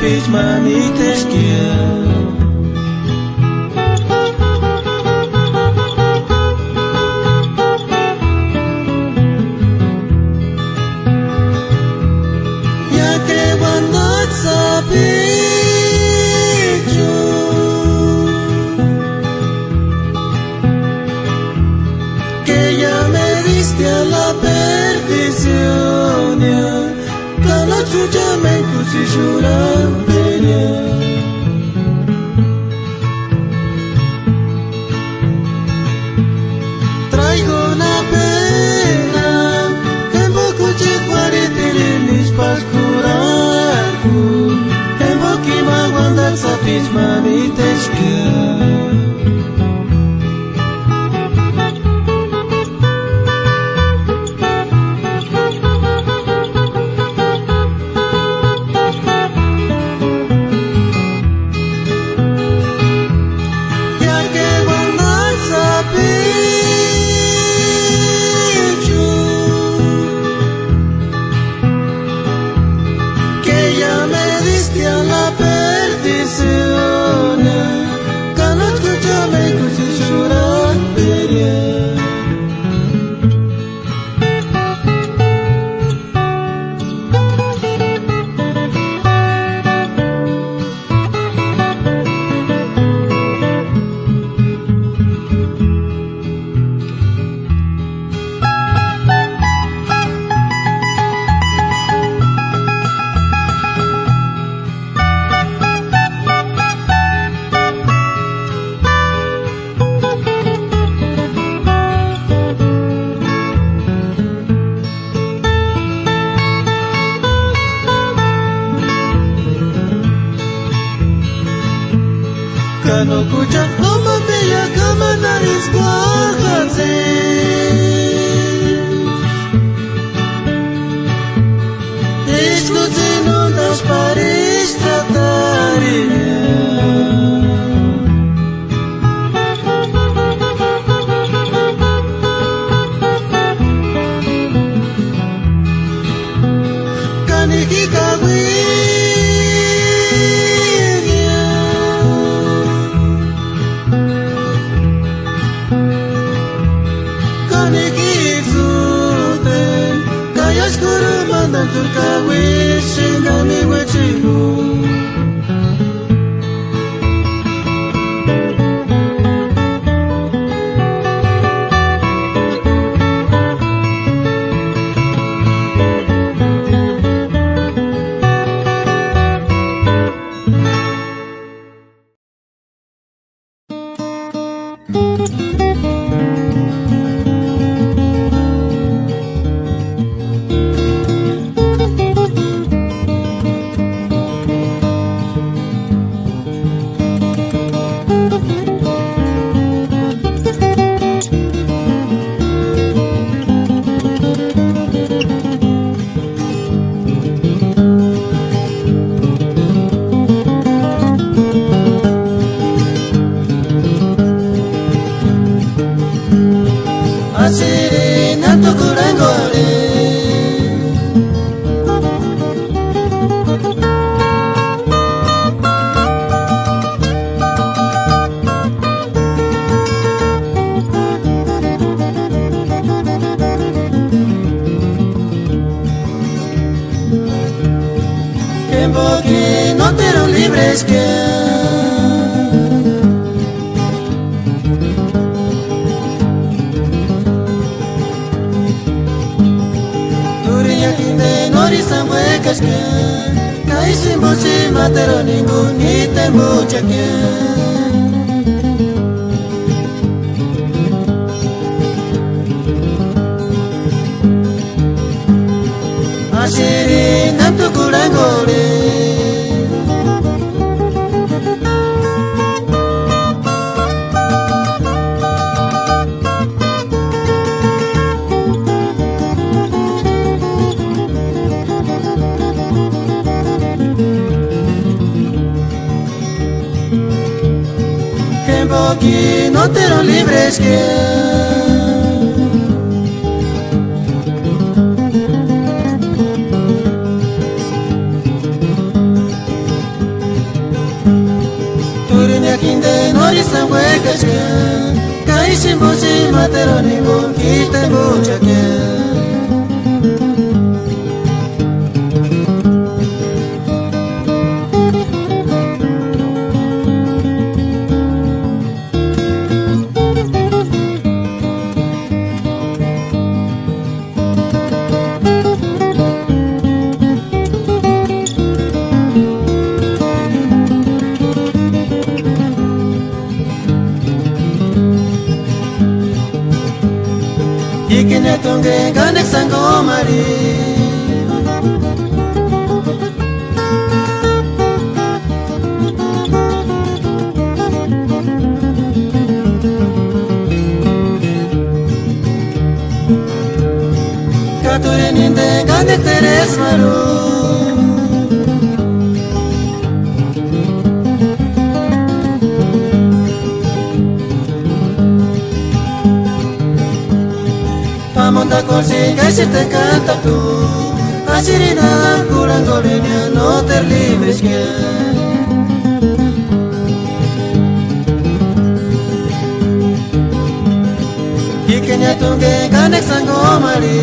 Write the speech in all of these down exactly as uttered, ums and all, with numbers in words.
Sapichi ma míteskia. Ya ke uandakua sapichu, ke ya me diste a la perdicionia, ka nóksï juchamenkusï xurhap'eria. Traigo una pena, jimboka jucheti uarhitirini ísï pásï jurak'u, jimboka ima uandakua sapichu ma míteskia. Ya ke uandakua sapichu, ke ya me diste a la perdicionia, ka nóksï juchamenkusï xurhap'eria. Ka nóksï jucha no ma mia ka ma náriskuarhasï, ískutsïni úndaspti p'arhist'atarini. Ka ni ji kauinia, ka ni ji ískuti, ka iásï k'urhumantani t'úri kauisïni ka ni uéchekua. Asïri náni t'u kurhengorhe. Jimboki nóteru líbreskia. T'úriña jimbo nóri sámbuekaskia, ka ísï jimboksï máteruni jinguni mítembuchakia. Asïri náni t'u kurhengorhe. Jimboki nóteru líbreskia. Ateroni k'óru jítembuchakia. Ikenia tunge kanekua sáni kómarhi. Ka t'urini inde kanekua teresmarhu. P'amondakorhesïnga exetekantakua t'u, axerini jáma kurhangorhenia nóteru líbreskia. Ikenia tunge kanekua sáni kómarhi.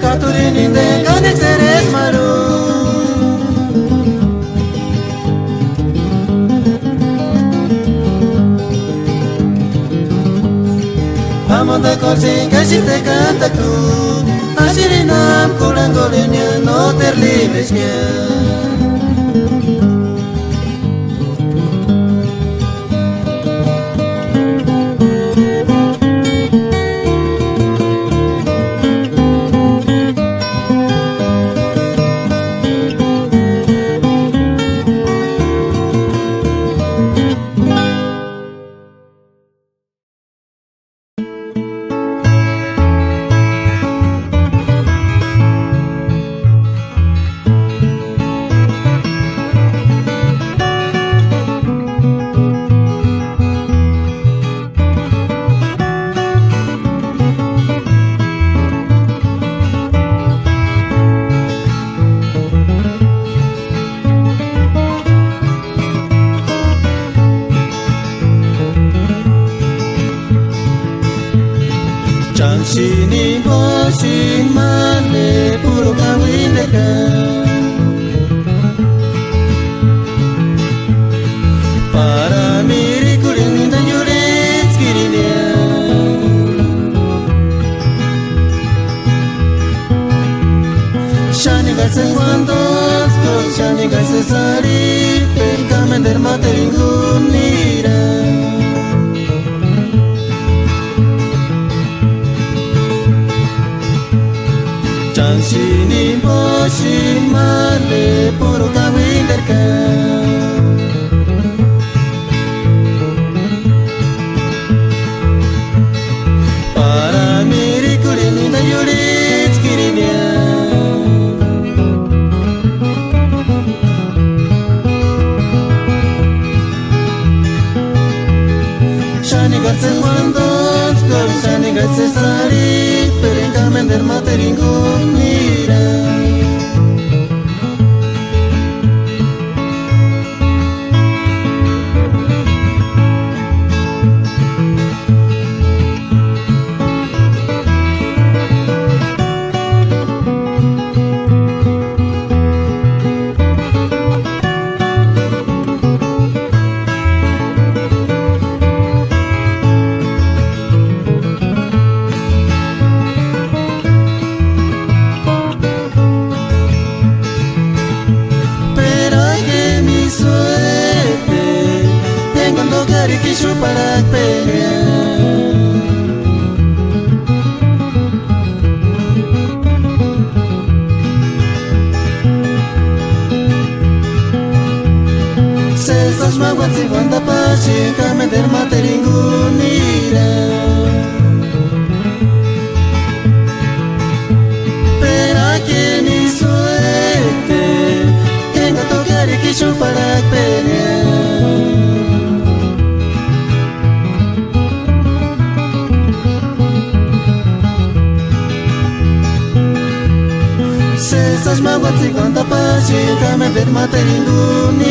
Ka t'urini inde kanekua teresmarhu. P'amondakorhesïnga exetekantakua t'u, axerini jáma kurhangorhenia nóteru líbreskia. Cháni xáni jimbo xáni ma lepurhu kauinderka. Para mirikurhini indani iurhitskirinia. Xáni engaksï sési uandantskua, xáni engaksï sési arhipka, ka ménderu máteru inguni nira. Cháni xáni jimbo xáni ma lepurhu kauinderka. Para mirikurhini indani iurhitskirinia. Xáni engaksï sési uandantskua, xáni engaksï sési arhipka, ka ménderu máteru inguni nira. Pera ke mi suerte, enga ndo kari ki xuparhakpenia. Sési axu ma uátsïni uandapasïnga, ka ménderu máteru inguni nira. Pera ke mi suerte, enga ndo kari ki xuparhakpenia. Ménderu máteru jinguni